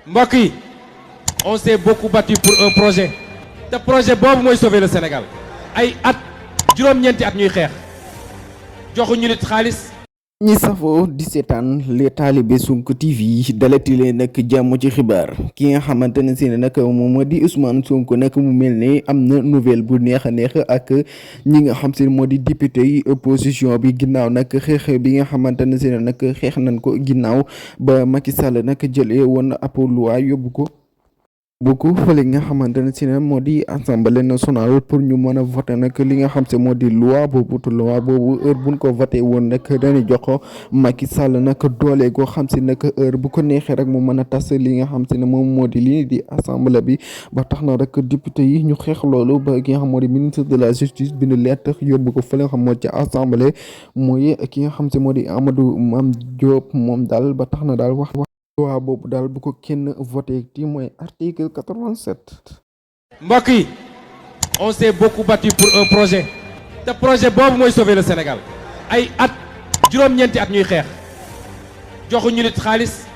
mbokk yi on s'est beaucoup battu pour un projet te projet boobu mooy sauver le Sénégal ay at juróom-ñeenti at ñuy xeex joxuñu nit xaalis. ñi safoo di seetaan les talibé Sonko TV dalati leen nag jàmm ci xibaar ki nga xamante ne si ne nag moom moo di Ousmane Sonko nag mu mel ne am na nouvelle bu neex a neex ak ñi nga xam si ne moo di député yi opposition bi ginnaaw nag xeex bi nga xamante ne si ne nag xeex nañ ko ginnaaw ba Macky Sall nag jëlee woon ab loi yóbbu ko fële nga xamante ne si ne moo di assemblée nationale pour ñu mën a voté nag li nga xam se moo di loi boobu te loi boobu heure buñ ko voté woon nag dañuy jox ko Macky Sall nag doole goo xam si nag heure bu ko neexee rek mu mën a tas li nga xam se ne moom moo di lii di assemblée bi ba tax na rek député yi ñu xeex loolu ba ki nga xam moo di ministre de la justice bind lettre yóbbu ko fële nga xam moo ci assemblée mooy ki nga xam se moo di Amadou Mame Diop moom daal ba tax na daal wax loi boobu daal bu ko kenn voté ti mooy article 87. mbokk yi on s'est beaucoup battu pour un projet te projet boobu mooy sauver le Sénégal ay at juróom-ñeenti at ñuy xeex joxuñu nit xaalis